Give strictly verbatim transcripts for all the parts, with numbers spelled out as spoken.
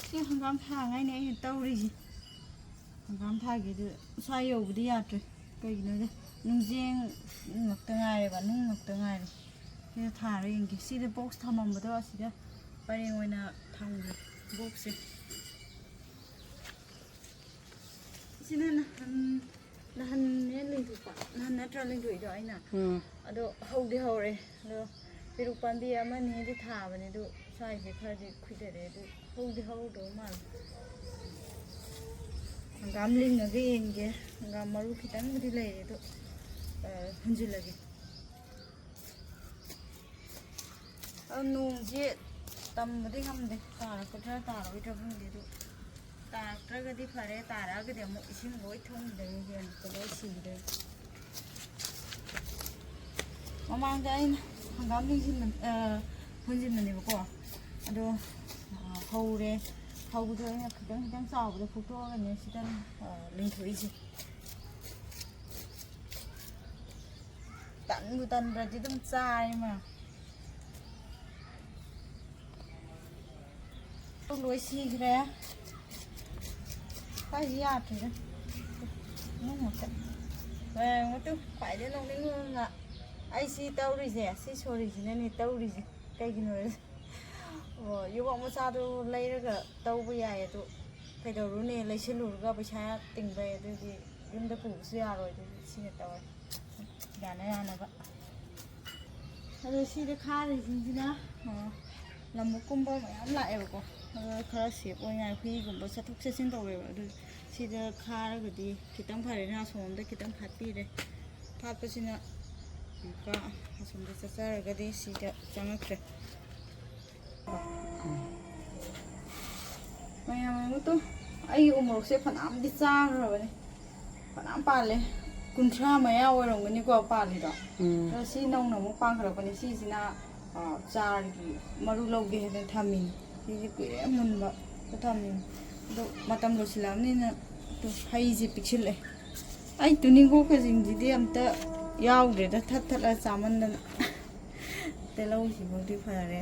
ꯁꯤ ꯍꯪꯒꯥꯝ ꯊꯥꯉꯥꯏꯅꯦ ꯑꯩꯅ ꯇꯧꯔꯤꯁꯦ꯫ ꯍꯪꯒꯥꯝ ꯊꯥꯒꯦꯗꯨ ꯁ꯭ꯋꯥꯏ ꯌꯧꯕꯗꯤ ꯌꯥꯗ꯭ꯔꯦ꯫ ꯀꯩꯒꯤꯅꯣꯗ ꯅꯨꯡꯖꯦꯡ ꯉꯛꯇ ꯉꯥꯏꯔꯦꯕ, ꯅꯨꯡ ꯉꯛꯇ ꯉꯥꯏꯔꯦ꯫ ꯁꯤꯗ ꯊꯥꯔ ꯌꯦꯡꯒꯦ꯫ ꯁꯤꯗ ꯕꯣꯛꯁ ꯊꯝꯃꯝꯕꯗꯣ ꯑꯁꯤꯗ ꯄꯔꯦꯡ ꯑꯣꯏꯅ ꯊꯝꯒꯦ꯫ ꯕꯣꯛꯁꯁꯦ꯫ ꯁꯤꯅ ꯅꯍꯥꯟ, ꯅꯍꯥꯟꯅꯦ ꯂꯤꯡꯊꯣꯛꯄ, ꯅꯍꯥꯟ ꯅꯠꯇ꯭ꯔꯥ ꯂꯤꯡꯊꯣꯛꯏꯗꯣ ꯑꯩꯅ? ꯎꯝ꯫ ꯑꯗꯣ ꯍꯧꯗꯤ ꯍꯧꯔꯦ꯫ ꯑꯗꯣ ꯄꯦꯔꯨꯛ ꯄꯥꯝꯕꯤ ꯑꯃꯅꯤꯗꯤ ꯊꯥꯕꯅꯦ, ꯑꯗꯨ ꯁ꯭ꯋꯥꯏꯁꯦ ꯈꯔꯗꯤ ꯈꯨꯏꯊꯔꯦ꯫ ꯑꯗꯨ ꯍꯧꯗꯤ ꯍꯧꯗꯧ ꯃꯥꯜꯂꯦ꯫ ꯍꯪꯒꯥꯝ ꯂꯤꯡꯉꯒ ꯌꯦꯡꯒꯦ꯫ ꯍꯪꯒꯥꯝ ꯃꯔꯨ ꯈꯤꯇꯪꯕꯨꯗꯤ ꯂꯩꯔꯦ, ꯑꯗꯣ, ꯑ, ꯍꯨꯟꯖꯤꯜꯂꯒꯦ꯫ ꯑꯗꯣ ꯅꯣꯡꯁꯦ ꯇꯝꯕꯗꯤ ꯉꯝꯗꯦ, ꯇꯥꯔꯛꯀꯗ꯭ꯔꯥ ꯇꯥꯔꯣꯏꯗ꯭ꯔꯥ ꯈꯪꯗꯦ꯫ ꯑꯗꯨ ꯇꯥꯔꯛꯇ꯭ꯔꯒꯗꯤ ꯐꯔꯦ, ꯇꯥꯔꯛꯑꯒꯗꯤ ꯑꯃꯨꯛ ꯏꯁꯤꯡ ꯂꯣꯏ ꯊꯨꯝꯈꯤꯗꯣꯏꯅꯤ, ꯌꯦꯟ ꯂꯣꯏ ꯁꯤꯈꯤꯗꯣꯏꯅꯤ꯫ ꯃꯃꯥꯡꯗ ꯑꯩꯅ ꯍꯪꯒꯥꯝ ꯂꯤꯡꯁꯤꯟꯕ-, ꯑ, ꯍꯨꯟꯖꯤꯟꯕꯅꯦꯕꯀꯣ꯫ ꯑꯗꯣ, ꯑ, ꯍꯧꯔꯦ꯫ ꯍꯧꯕꯗꯣ ꯑꯩꯅ ꯈꯤꯇꯪ ꯈꯤꯇꯪ ꯆꯥꯎꯕꯗꯣ ꯐꯨꯛꯇꯣꯛꯑꯒꯅꯦ ꯁꯤꯗ, ꯑ, ꯂꯤꯡꯊꯣꯛꯏꯁꯦ꯫ ꯇꯟꯕꯨ ꯇꯟꯗ꯭ꯔꯗꯤ ꯑꯗꯨꯝ ꯆꯥꯏ ꯃꯥ꯫ ꯂꯣꯏ ꯁꯤꯈ꯭ꯔꯦ꯫ ꯁ꯭ꯋꯥꯏꯁꯤ ꯌꯥꯗ꯭ꯔꯦꯗ꯫ ꯅꯨꯡꯃꯛꯇ꯫ ꯃꯌꯥꯝ ꯑꯃ ꯇꯨ ꯈ꯭ꯋꯥꯏꯗꯩ ꯅꯣꯛꯅꯤꯡꯕ ꯑꯃꯅ ꯑꯩ ꯁꯤ ꯇꯧꯔꯤꯁꯦ, ꯁꯤ ꯁꯣꯔꯤꯁꯤꯅꯅꯦ ꯇꯧꯔꯤꯁꯦ꯫ ꯀꯩꯒꯤꯅꯣ ꯍꯥꯏꯔꯗꯤ, ꯑꯣ, ꯌꯣꯄꯥꯛ ꯃꯆꯥꯗꯣ ꯂꯩꯔꯒ ꯇꯧꯕ ꯌꯥꯏ, ꯑꯗꯣ ꯀꯩꯗꯧꯔꯨꯅꯤ, ꯂꯩꯁꯤꯜꯂꯨꯔꯒ ꯄꯩꯁꯥ ꯇꯤꯡꯕꯩ, ꯑꯗꯨꯒꯤ ꯌꯨꯝꯗ ꯄꯨꯕꯁꯨ ꯌꯥꯔꯣꯏ, ꯑꯗꯨꯒꯤ ꯁꯤꯅ ꯇꯧꯔꯦ꯫ ꯌꯥꯅ ꯌꯥꯅꯕ꯫ ꯑꯗꯣ ꯁꯤꯗ ꯈꯥꯔꯤꯁꯤꯡꯁꯤꯅ, ꯑ, ꯂꯝꯕꯨꯛꯀꯨꯝꯕ ꯃꯌꯥꯝ ꯂꯥꯛꯑꯦꯕꯀꯣ꯫ ꯑꯗꯣ ꯈꯔ ꯁꯦꯞ ꯑꯣꯏꯅ ꯍꯨꯏꯒꯨꯝꯕ ꯆꯠꯊꯣꯛ ꯆꯠꯁꯤꯟ ꯇꯧꯋꯦꯕ꯫ ꯑꯗꯨ ꯁꯤꯗ ꯈꯥꯔꯒꯗꯤ ꯈꯤꯇꯪ ꯐꯔꯦꯅ, ꯑꯁꯣꯝꯗ ꯈꯤꯇꯪ ꯐꯥꯠꯄꯤꯔꯦ꯫ ꯐꯥꯠꯄꯁꯤꯅ ꯑꯃꯨꯛꯀ ꯑꯁꯣꯝꯗ ꯆꯠꯆꯔꯒꯗꯤ ꯁꯤꯗ ꯆꯪꯉꯛꯇ꯭ꯔꯦ꯫ ꯃꯌꯥꯝ ꯑꯃ ꯇꯨ, ꯑꯩꯒꯤ ꯎꯃꯣꯔꯣꯛꯁꯦ ꯐꯅꯌꯥꯝꯗꯤ ꯆꯥꯈ꯭ꯔꯕꯅꯦ꯫ ꯐꯅꯌꯥꯝ ꯄꯥꯜꯂꯦ꯫ ꯀꯨꯟꯊ꯭ꯔꯥ ꯃꯌꯥ ꯑꯣꯏꯔꯝꯒꯅꯤꯀꯣ ꯄꯥꯜꯂꯤꯗꯣ꯫ ꯎꯝ꯫ ꯑꯗꯣ ꯁꯤ ꯅꯧꯅ ꯑꯃꯨꯛ ꯄꯥꯟꯈꯠꯂꯛꯄꯅꯦ꯫ ꯁꯤꯁꯤꯅ, ꯑ, ꯆꯥꯔꯒꯤ ꯃꯔꯨ ꯂꯧꯒꯦ ꯍꯥꯏꯗꯅ ꯊꯝꯃꯤꯅꯤ꯫ ꯁꯤꯁꯦ ꯀꯨꯏꯔꯦ ꯃꯨꯟꯕ ꯊꯝꯃꯤꯅꯤ꯫ ꯑꯗꯣ ꯃꯇꯝ ꯂꯣꯏꯁꯤꯜꯂꯛꯑꯕꯅꯤꯅ ꯇꯨ ꯍꯩꯁꯦ ꯄꯤꯛꯁꯤꯜꯂꯛꯑꯦ꯫ ꯑꯩ ꯇꯨꯅꯤꯡꯈꯣꯛꯀꯁꯤꯡꯁꯤꯗꯤ ꯑꯝꯇ ꯌꯥꯎꯗ꯭ꯔꯦꯗ, ꯊꯠ ꯊꯠꯂ ꯆꯥꯃꯟꯗꯅ꯫ ꯇꯤꯜꯍꯧꯁꯤꯐꯥꯎꯗꯤ ꯐꯔꯦ꯫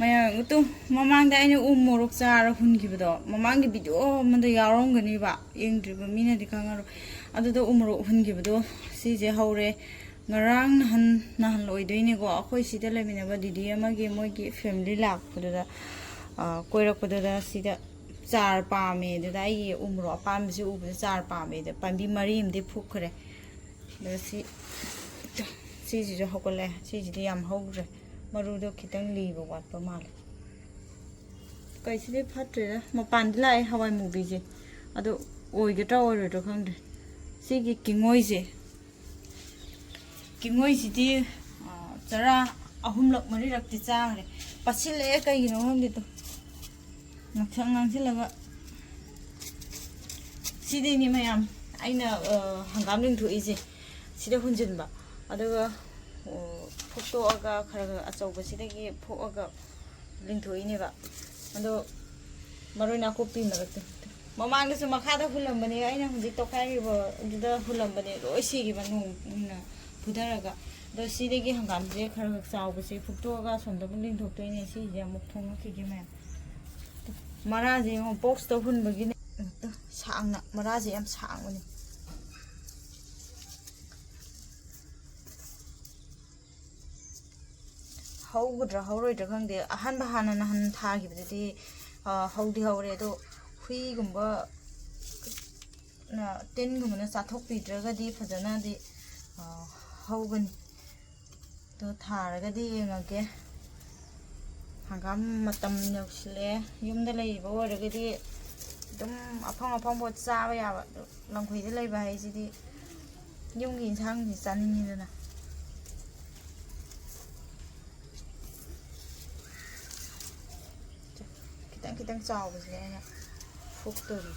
ꯃꯌꯥꯝ ꯑꯗꯨ, ꯃꯃꯥꯡꯗ ꯑꯩꯅ ꯎ ꯃꯣꯔꯣꯛ ꯆꯥꯔ ꯍꯨꯟꯈꯤꯕꯗꯣ, ꯃꯃꯥꯡꯒꯤ ꯚꯤꯗꯤꯑꯣ ꯑꯃꯗ ꯌꯥꯎꯔꯝꯒꯅꯤꯕ, ꯌꯦꯡꯗ꯭ꯔꯤꯕ ꯃꯤꯅꯗꯤ ꯈꯪꯉꯔꯣꯏ꯫ ꯑꯗꯨꯗ ꯎ ꯃꯣꯔꯣꯛ ꯍꯨꯟꯈꯤꯕꯗꯣ, ꯁꯤꯁꯦ ꯍꯧꯔꯦ꯫ ꯉꯔꯥꯡ ꯅꯍꯥꯟ, ꯅꯍꯥꯟ ꯑꯣꯏꯗꯣꯏꯅꯦꯀꯣ, ꯑꯩꯈꯣꯏ ꯁꯤꯗ ꯂꯩꯃꯤꯟꯅꯕ ꯗꯤꯗꯤ ꯑꯃꯒꯤ ꯃꯣꯏꯒꯤ ꯐꯦꯃꯤꯂꯤ ꯂꯥꯛꯄꯗꯨꯗ, ꯑ, ꯀꯣꯏꯔꯛꯄꯗꯨꯗ ꯁꯤꯗ ꯆꯥꯔ ꯄꯥꯝꯃꯦ, ꯑꯗꯨꯗ ꯑꯩꯒꯤ ꯎ ꯃꯣꯔꯣꯛ ꯑꯄꯥꯝꯕꯁꯤ ꯎꯕꯗ ꯆꯥꯔ ꯄꯥꯝꯃꯦ, ꯑꯗ ꯄꯥꯝꯕꯤ ꯃꯔꯤ ꯑꯃꯗꯤ ꯐꯨꯛꯈ꯭ꯔꯦ꯫ ꯑꯗꯣ ꯁꯤ, ꯁꯤꯁꯤꯁꯨ ꯍꯧꯒꯠꯂꯦ꯫ ꯁꯤꯁꯤꯗꯤ ꯌꯥꯝ ꯍꯧꯈ꯭ꯔꯦ, ꯃꯔꯨꯗꯣ ꯈꯤꯇꯪ ꯂꯤꯕ ꯋꯥꯠꯄ ꯃꯥꯜꯂꯦ꯫ ꯀꯩꯁꯤꯗꯤ ꯐꯠꯇ꯭ꯔꯦꯗ, ꯃꯄꯥꯟꯗ ꯂꯥꯛꯑꯦ ꯍꯋꯥꯏ ꯃꯨꯕꯤꯁꯦ꯫ ꯑꯗꯣ ꯑꯣꯏꯒꯗ꯭ꯔꯥ ꯑꯣꯏꯔꯣꯏꯗ꯭ꯔꯥ ꯈꯪꯗ꯭ꯔꯦ꯫ ꯁꯤꯒꯤ ꯀꯤꯉꯣꯏꯁꯦ, ꯀꯤꯉꯣꯏꯁꯤꯗꯤ, ꯑ, ꯆꯔꯥ ꯑꯍꯨꯝꯂꯛ ꯃꯔꯤꯔꯛꯇꯤ ꯆꯥꯈ꯭ꯔꯦ꯫ ꯄꯠꯁꯤꯜꯂꯛꯑꯦ, ꯀꯩꯒꯤꯅꯣ ꯈꯪꯗꯦ꯫ ꯇꯨ, ꯉꯥꯡꯁꯪ ꯉꯥꯡꯁꯤꯜꯂꯒ꯫ ꯁꯤꯗꯩꯅꯦ ꯃꯌꯥꯝ ꯑꯩꯅ, ꯑ, ꯍꯪꯒꯥꯝ ꯂꯤꯡꯊꯣꯛꯏꯁꯦ꯫ ꯁꯤꯗ ꯍꯨꯟꯖꯤꯟꯕ, ꯑꯗꯨꯒ, ꯑ, ꯐꯨꯛꯇꯣꯛꯑꯒ, ꯈꯔ ꯈꯔ ꯑꯆꯧꯕꯁꯤꯗꯒꯤ ꯐꯨꯛꯑꯒ ꯂꯤꯡꯊꯣꯛꯏꯅꯦꯕ꯫ ꯑꯗꯣ ꯃꯔꯣꯏ ꯅꯥꯀꯨꯞꯄꯤ ꯃꯔꯛꯇ, ꯃꯃꯥꯡꯗꯁꯨ ꯃꯈꯥꯗ ꯍꯨꯜꯂꯝꯕꯅꯦ, ꯑꯩꯅ ꯍꯧꯖꯤꯛ ꯇꯧꯈꯥꯏꯈꯤꯕ ꯑꯗꯨꯗ ꯍꯨꯜꯂꯝꯕꯅꯦ, ꯂꯣꯏ ꯁꯤꯈꯤꯕ, ꯅꯣꯡꯅ ꯐꯨꯊꯔꯒ꯫ ꯑꯗꯣ ꯁꯤꯗꯒꯤ ꯍꯪꯒꯥꯝꯁꯦ ꯈꯔ ꯈꯔ ꯆꯥꯎꯕꯁꯦ ꯐꯨꯛꯇꯣꯛꯑꯒ ꯑꯁꯣꯝꯗ ꯑꯃꯨꯛ ꯂꯤꯡꯊꯣꯛꯇꯣꯏꯅꯦ꯫ ꯁꯤꯁꯦ ꯑꯃꯨꯛ ꯊꯣꯡꯉꯛꯈꯤꯒꯦ ꯃꯌꯥꯝ꯫ ꯃꯔꯥꯁꯦ ꯌꯦꯡꯉꯣ, ꯕꯣꯛꯁꯇ ꯍꯨꯟꯕꯒꯤꯅꯦ꯫ ꯁꯥꯡꯅ, ꯃꯔꯥꯁꯦ ꯌꯥꯝ ꯁꯥꯡꯕꯅꯦ꯫ ꯍꯧꯒꯗ꯭ꯔꯥ ꯍꯧꯔꯣꯏꯗ꯭ꯔꯥ ꯈꯪꯗꯦ꯫ ꯑꯍꯥꯟꯕ ꯍꯥꯟꯅ ꯅꯍꯥꯟ ꯊꯥꯈꯤꯕꯗꯨꯗꯤ, ꯑ, ꯍꯧꯗꯤ ꯍꯧꯔꯦ, ꯑꯗꯣ ꯍꯨꯏꯒꯨꯝꯕ, ꯅ, ꯇꯤꯟꯒꯨꯝꯕꯅ ꯆꯥꯊꯣꯛꯄꯤꯗ꯭ꯔꯒꯗꯤ ꯐꯖꯅꯗꯤ, ꯑ, ꯍꯧꯒꯅꯤ꯫ ꯑꯗꯣ ꯊꯥꯔꯒꯗꯤ ꯌꯦꯡꯉꯒꯦ꯫ ꯍꯪꯒꯥꯝ ꯃꯇꯝ ꯌꯧꯁꯤꯜꯂꯛꯑꯦ꯫ ꯌꯨꯝꯗ ꯂꯩꯕ ꯑꯣꯏꯔꯒꯗꯤ ꯑꯗꯨꯝ ꯑꯐꯪ ꯑꯐꯪꯕ ꯆꯥꯕ ꯌꯥꯕ꯫ ꯑꯗꯣ ꯂꯝꯈꯩꯗ ꯂꯩꯕ ꯍꯥꯏꯁꯤꯗꯤ ꯌꯨꯝꯒꯤ ꯏꯟꯁꯥꯡꯁꯤ ꯆꯥꯅꯤꯡꯉꯤꯗꯅ꯫ ꯈꯤꯇꯪ ꯈꯤꯇꯪ ꯆꯥꯎꯕꯁꯦ ꯑꯩꯅ ꯐꯨꯛꯇꯣꯔꯤ꯫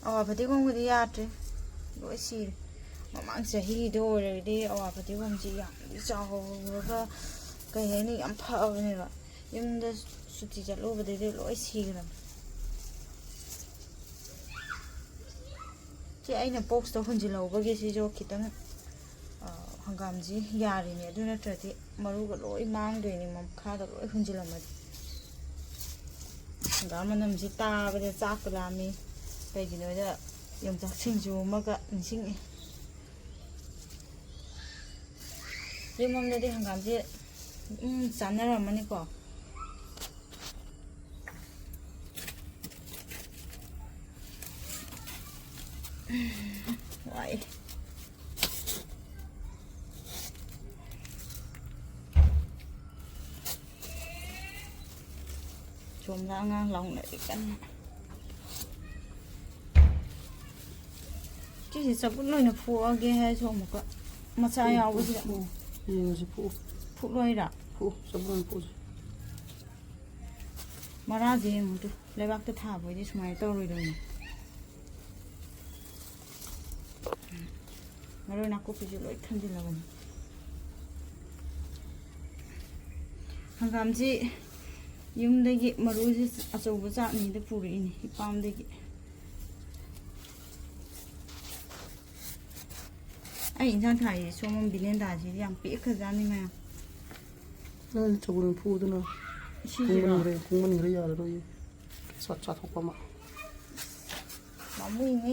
ꯑꯋꯥ ꯐꯗꯤꯒꯣꯝꯒꯗꯤ ꯌꯥꯗ꯭ꯔꯦ, ꯂꯣꯏ ꯁꯤꯔꯦ꯫ ꯃꯃꯥꯡ ꯆꯍꯤꯗ ꯑꯣꯏꯔꯗꯤ ꯑꯋꯥ ꯐꯗꯤꯒꯣꯝꯁꯤ ꯌꯥꯝꯗꯤ ꯆꯥꯎꯍꯧꯔꯒ, ꯀꯩ ꯍꯥꯏꯅꯤ, ꯌꯥꯝ ꯐꯕꯅꯦꯕ꯫ ꯌꯨꯝꯗ ꯁꯨꯇꯤ ꯆꯠꯂꯨꯕꯗꯩꯗꯤ ꯂꯣꯏ ꯁꯤꯈ꯭ꯔꯕꯅꯦ꯫ ꯁꯤ ꯑꯩꯅ ꯕꯣꯛꯁꯇ ꯍꯨꯟꯖꯤꯜꯍꯧꯕꯒꯤ ꯁꯤꯁꯨ ꯈꯤꯇꯪ, ꯑ, ꯍꯪꯒꯥꯝꯁꯤ ꯌꯥꯔꯤꯅꯦ, ꯑꯗꯨ ꯅꯠꯇ꯭ꯔꯗꯤ ꯃꯔꯨꯒ ꯂꯣꯏ ꯃꯥꯡꯗꯣꯏꯅꯦ, ꯃꯈꯥꯗ ꯂꯣꯏ ꯍꯨꯟꯖꯤꯜꯂꯝꯃꯗꯤ꯫ ꯍꯪꯒꯥꯝ ꯃꯅꯝꯁꯤ ꯇꯥꯕꯗ ꯆꯥꯛꯀ ꯂꯥꯝꯃꯤ꯫ ꯀꯩꯒꯤꯅꯣꯗ ꯌꯣꯡꯆꯥꯛ ꯁꯤꯡꯖꯨ ꯑꯃꯒ ꯅꯤꯡꯁꯤꯡꯉꯤ꯫ ꯌꯨꯝꯂꯣꯝꯗꯗꯤ ꯍꯪꯒꯥꯝꯁꯦ ꯑꯗꯨꯝ ꯆꯥꯅꯔꯝꯃꯅꯤꯀꯣ꯫ ꯋꯥꯏ꯫ ꯁꯣꯝꯗ ꯑꯉꯥꯡ ꯂꯥꯎꯅꯔꯤ ꯀꯟꯅ꯫ ꯁꯤꯁꯦ ꯆꯕꯨꯟ ꯑꯣꯏꯅ ꯐꯨꯛꯑꯒꯦ ꯍꯥꯏꯁꯨ ꯑꯃꯨꯛꯀ ꯃꯆꯥ ꯌꯥꯎꯕꯁꯤꯗ꯫ ꯐꯨꯛꯑꯣ꯫ ꯌꯦꯡꯉꯁꯤ, ꯐꯨꯛꯑꯣ꯫ ꯐꯨꯛꯂꯣꯏꯔ? ꯐꯨꯛꯑꯣ, ꯆꯕꯨꯟ ꯑꯣꯏꯅ ꯐꯨꯛꯑꯁꯤ꯫ ꯃꯔꯥꯁꯦ ꯌꯦꯡꯉꯨ ꯇꯨ, ꯂꯩꯕꯥꯛꯇ ꯊꯥꯕ ꯑꯣꯏꯗꯤ ꯁꯨꯃꯥꯏꯅ ꯇꯧꯔꯣꯏꯗꯣꯏꯅꯦ꯫ ꯃꯔꯣꯏ ꯅꯥꯀꯨꯞꯄꯤꯁꯨ ꯂꯣꯏ ꯊꯝꯖꯤꯜꯂꯕꯅꯤ꯫ ꯍꯪꯒꯥꯝꯁꯤ ꯌꯨꯝꯗꯒꯤ ꯃꯔꯨꯁꯤ ꯑꯆꯧꯕ ꯆꯥꯛꯅꯤꯗ ꯄꯨꯔꯛꯏꯅꯤ, ꯏꯄꯥꯝꯗꯒꯤ꯫ ꯑꯩ ꯏꯟꯁꯥꯡ ꯊꯥꯏꯁꯦ ꯁꯣꯝ ꯕꯤꯂꯦꯟꯗꯥꯁꯤꯗꯤ ꯌꯥꯝ ꯄꯤꯛꯈ꯭ꯔꯖꯥꯠꯅꯤ ꯃꯌꯥꯝ꯫ ꯅꯪ ꯆꯒꯨꯜ ꯐꯨꯗꯅ ꯁꯤꯁꯤꯔꯣ? ꯀꯨꯡꯃꯟꯈ꯭ꯔꯦ, ꯀꯨꯡꯃꯟꯈ꯭ꯔꯦ, ꯌꯥꯔꯔꯣꯏꯌꯦ꯫ ꯆꯥ-, ꯆꯥꯊꯣꯛꯄ ꯑꯃ꯫ ꯄꯥꯝꯃꯨꯏꯅꯦ꯫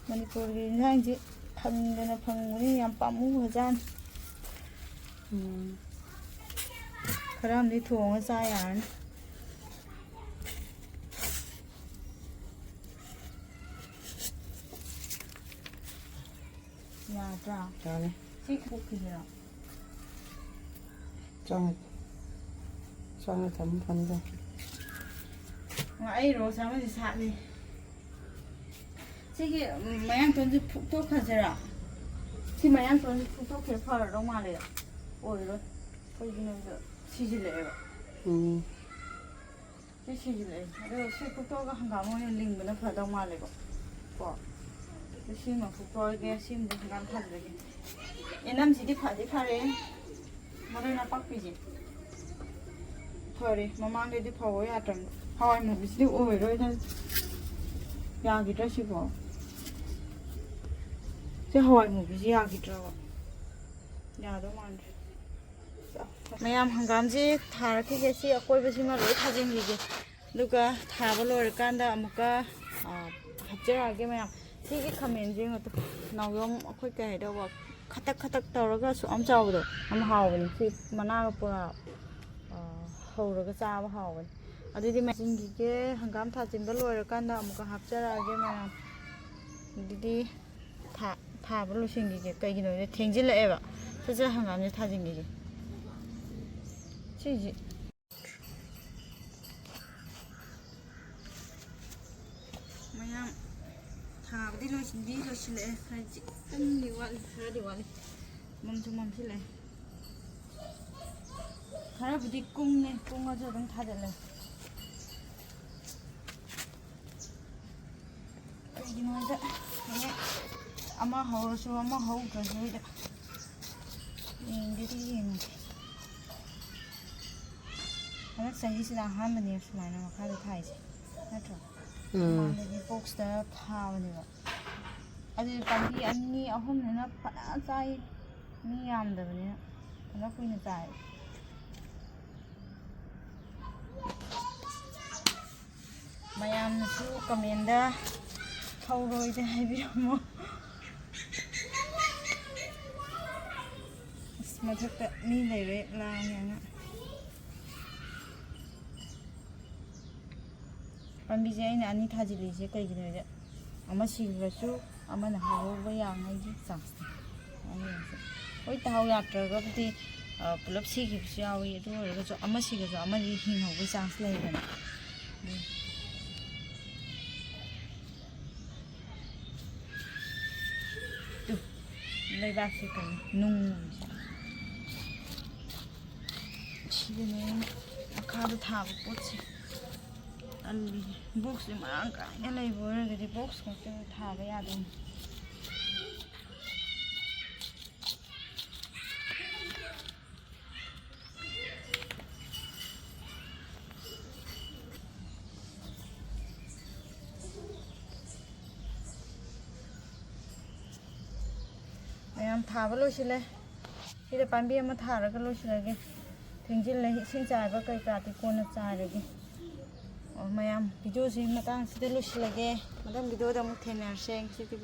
ꯃꯅꯤꯄꯨꯔꯒꯤ ꯏꯟꯁꯥꯡꯁꯤ ꯐꯪꯗꯅ ꯐꯪꯕꯅꯤ, ꯌꯥꯝ ꯄꯥꯝꯃꯨꯒ꯭ꯔꯖꯥꯠꯅꯤ꯫ ꯎꯝ꯫ ꯈꯔ ꯑꯃꯗꯤ ꯊꯣꯡꯉ ꯆꯥ ꯌꯥꯔꯅꯤ꯫ ꯌꯥꯗ꯭ꯔꯥ? ꯌꯥꯔꯦ꯫ ꯁꯤ ꯀꯣꯛꯈꯤꯁꯤꯔꯣ? ꯆꯪꯉꯦ꯫ ꯆꯪꯉꯦ, ꯊꯝꯃ ꯐꯅꯤꯗ꯫ ꯑꯣ, ꯑꯩ ꯔꯣꯁ ꯑꯃꯁꯦ ꯁꯥꯠꯂꯤ꯫ ꯁꯤꯒꯤ, ꯎꯝ, ꯃꯌꯥꯡꯇꯣꯟꯁꯦ ꯐꯨꯛꯇꯣꯛꯈ꯭ꯔꯁꯤꯔꯥ? ꯁꯤ ꯃꯌꯥꯡꯇꯣꯟꯁꯦ ꯐꯨꯛꯇꯣꯛꯈꯤꯕ ꯐꯔꯗꯧ ꯃꯥꯜꯂꯦ꯫ ꯑꯣꯏꯔꯣꯏ꯫ ꯀꯩꯒꯤꯅꯣꯗ ꯁꯤꯖꯤꯜꯂꯛꯑꯦꯕ꯫ ꯎꯝ꯫ ꯁꯤ ꯁꯤꯖꯤꯜꯂꯛꯑꯦ꯫ ꯑꯗꯣ ꯁꯤ ꯐꯨꯛꯇꯣꯛꯑꯒ ꯍꯪꯒꯥꯝ ꯑꯣꯏꯅ ꯂꯤꯡꯕꯅ ꯐꯗꯧ ꯃꯥꯜꯂꯦꯀꯣ꯫ ꯀꯣ꯫ ꯑꯗꯣ ꯁꯤꯃ ꯐꯨꯛꯇꯣꯛꯑꯒꯦ, ꯁꯤꯃꯗꯤ ꯍꯪꯒꯥꯝ ꯊꯥꯖꯤꯜꯂꯒꯦ꯫ ꯌꯦꯅꯝꯁꯤꯗꯤ ꯐꯗꯤ ꯐꯔꯦ꯫ ꯃꯔꯣꯏ ꯅꯄꯥꯛꯄꯤꯁꯦ꯫ ꯐꯔꯦ, ꯃꯃꯥꯡꯗꯗꯤ ꯐꯧꯕ ꯌꯥꯗ꯭ꯔꯕꯅꯤ꯫ ꯍꯋꯥꯏ ꯃꯨꯕꯤꯁꯤꯗꯤ ꯑꯣꯏꯔꯣꯏꯗ꯫ ꯌꯥꯈꯤꯗ꯭ꯔꯥ ꯁꯤꯕꯣ? ꯁꯤ ꯍꯋꯥꯏ ꯃꯨꯕꯤꯁꯤ ꯌꯥꯈꯤꯗ꯭ꯔꯕ? ꯌꯥꯗꯧ ꯃꯥꯟꯗ꯭ꯔꯦ꯫ ꯃꯌꯥꯝ, ꯍꯪꯒꯥꯝꯁꯤ ꯊꯥꯔꯛꯈꯤꯒꯦ꯫ ꯁꯤ ꯑꯀꯣꯏꯕꯁꯤꯃ ꯂꯣꯏ ꯊꯥꯖꯤꯟꯈꯤꯒꯦ꯫ ꯑꯗꯨꯒ ꯊꯥꯕ ꯂꯣꯏꯔꯀꯥꯟꯗ ꯑꯃꯨꯛꯀ, ꯑ, ꯍꯥꯞꯆꯔꯛꯑꯒꯦ ꯃꯌꯥꯝ꯫ ꯁꯤꯒꯤ ꯈꯥꯃꯦꯟꯁꯦ ꯌꯦꯡꯉꯣ ꯇꯨ꯫ ꯅꯥꯎꯌꯣꯝ ꯑꯩꯈꯣꯏ ꯀꯩ ꯍꯥꯏꯗꯧꯕ, ꯈꯇꯛ ꯈꯇꯛ ꯇꯧꯔꯒ ꯑꯁꯨꯛ ꯌꯥꯝ ꯆꯥꯎꯕꯗꯣ ꯌꯥꯝ ꯍꯥꯎꯕꯅꯤ꯫ ꯁꯤ ꯃꯅꯥꯒ ꯄꯨꯔꯥ, ꯑ, ꯍꯧꯔꯒ ꯆꯥꯕ ꯍꯥꯎꯕꯅꯤ꯫ ꯑꯗꯨꯗꯤ ꯃꯆꯤꯟꯒꯤꯒꯦ ꯍꯪꯒꯥꯝ ꯊꯥꯖꯤꯟꯕ ꯂꯣꯏꯔꯀꯥꯟꯗ ꯑꯃꯨꯛꯀ ꯍꯥꯞꯆꯔꯛꯑꯒꯦ ꯃꯌꯥꯝ꯫ ꯑꯗꯨꯗꯤ ꯊꯥ-, ꯊꯥꯕ ꯂꯣꯏꯁꯤꯟꯈꯤꯒꯦ꯫ ꯀꯩꯒꯤꯅꯣꯗ ꯊꯦꯡꯖꯤꯜꯂꯛꯑꯦꯕ꯫ ꯁꯠ ꯁꯠ ꯍꯪꯒꯥꯝꯁꯦ ꯊꯥꯖꯤꯟꯈꯤꯒꯦ꯫ ꯁꯤꯁꯦ ꯃꯌꯥꯝ ꯊꯥꯕꯗꯤ ꯂꯣꯏꯁꯤꯟꯗꯤ ꯂꯣꯏꯁꯤꯜꯂꯛꯑꯦ꯫ ꯈꯔ ꯈꯤꯇꯪꯗꯤ ꯋꯥꯠꯂꯤ, ꯈꯔꯗꯤ ꯋꯥꯠꯂꯤ꯫ ꯃꯝꯁꯨ ꯃꯝꯁꯤꯜꯂꯛꯑꯦ꯫ ꯈꯔꯕꯨꯗꯤ ꯀꯨꯡꯉꯦ, ꯀꯨꯡꯉꯁꯨ ꯑꯗꯨꯝ ꯊꯥꯖꯤꯜꯂꯦ꯫ ꯀꯩꯒꯤꯅꯣꯗ ꯍꯦꯛ ꯑꯃ ꯍꯧꯔꯁꯨ ꯑꯃ ꯍꯧꯗ꯭ꯔꯁꯨ ꯍꯦꯛ ꯌꯦꯡꯒꯦꯗꯤ ꯌꯦꯡꯉꯒꯦ꯫ ꯍꯟꯗꯛ ꯆꯍꯤꯁꯤꯅ ꯑꯍꯥꯟꯕꯅꯦ ꯁꯨꯃꯥꯏꯅ ꯃꯈꯥꯗ ꯊꯥꯏꯁꯦ, ꯅꯠꯇ꯭ꯔꯣ? ꯎꯝ꯫ ꯃꯃꯥꯡꯗꯗꯤ ꯕꯣꯛꯁꯇ ꯊꯥꯕꯅꯦꯕ꯫ ꯑꯗꯨꯗꯤ ꯄꯥꯝꯕꯤ ꯑꯅꯤ ꯑꯍꯨꯝꯅꯤꯅ ꯐꯅ ꯆꯥꯏ, ꯃꯤ ꯌꯥꯝꯗꯕꯅꯤꯅ ꯐꯅ ꯀꯨꯏꯅ ꯆꯥꯏ꯫ ꯃꯌꯥꯝꯅꯁꯨ ꯀꯃꯦꯟꯗ ꯍꯧꯔꯣꯏꯗ ꯍꯥꯏꯕꯤꯔꯝꯃꯣ꯫ ꯑꯁ, ꯃꯊꯛꯇ ꯃꯤ ꯂꯩꯔꯦ, ꯂꯥꯡꯉꯦ ꯑꯉꯥꯡ꯫ ꯄꯥꯝꯕꯤꯁꯦ ꯑꯩꯅ ꯑꯅꯤ ꯊꯥꯖꯤꯜꯂꯤꯁꯦ ꯀꯩꯒꯤꯅꯣꯗ, ꯑꯃ ꯁꯤꯈ꯭ꯔꯁꯨ ꯑꯃꯅ ꯍꯧꯍꯧꯕ ꯌꯥꯉꯩꯒꯤ ꯆꯥꯟꯁꯇꯣ꯫ ꯑꯗꯨꯅꯁꯨ ꯍꯣꯏ, ꯗꯥꯎ ꯌꯥꯗ꯭ꯔꯒꯕꯨꯗꯤ, ꯑ, ꯄꯨꯂꯞ ꯁꯤꯈꯤꯕꯁꯨ ꯌꯥꯎꯏ꯫ ꯑꯗꯨ ꯑꯣꯏꯔꯒꯁꯨ ꯑꯃ ꯁꯤꯈ꯭ꯔꯁꯨ ꯑꯃꯗꯤ ꯍꯤꯡꯍꯧꯕꯒꯤ ꯆꯥꯟꯁ ꯂꯩꯗꯅ꯫ ꯎꯝ꯫ ꯇꯨ, ꯂꯩꯕꯥꯛꯁꯦ ꯀꯩꯅꯣ, ꯅꯨꯡ ꯑꯣꯏꯔꯤꯁꯦ꯫ ꯁꯤꯗꯅꯦ ꯑꯩꯅ ꯃꯈꯥꯗ ꯊꯥꯕ ꯄꯣꯠꯁꯦ ꯇꯜꯂꯤꯁꯦ꯫ ꯕꯣꯛꯁꯁꯦ ꯃꯔꯥꯡ ꯀꯥꯏꯅ ꯂꯩꯕ ꯑꯣꯏꯔꯒꯗꯤ ꯕꯣꯛꯁ ꯈꯛꯇꯗ ꯊꯥꯕ ꯌꯥꯗꯧꯅꯤ꯫ ꯃꯌꯥꯝ ꯊꯥꯕ ꯂꯣꯏꯁꯤꯜꯂꯦ꯫ ꯁꯤꯗ ꯄꯥꯝꯕꯤ ꯑꯃ ꯊꯥꯔꯒ ꯂꯣꯏꯁꯤꯜꯂꯒꯦ꯫ ꯊꯦꯡꯖꯤꯜꯂꯦ, ꯏꯁꯤꯡ ꯆꯥꯏꯕ ꯀꯩꯀꯥꯗꯤ ꯀꯣꯟꯅ ꯆꯥꯏꯔꯒꯦ꯫ ꯑꯣ, ꯃꯌꯥꯝ, ꯚꯤꯗꯤꯑꯣꯁꯤ ꯃꯇꯥꯡꯁꯤꯗ ꯂꯣꯏꯁꯤꯜꯂꯒꯦ꯫ ꯃꯊꯪ ꯚꯤꯗꯤꯑꯣꯗ ꯑꯃꯨꯛ ꯊꯦꯡꯅꯔꯁꯦ꯫ ꯉꯁꯤꯗꯤ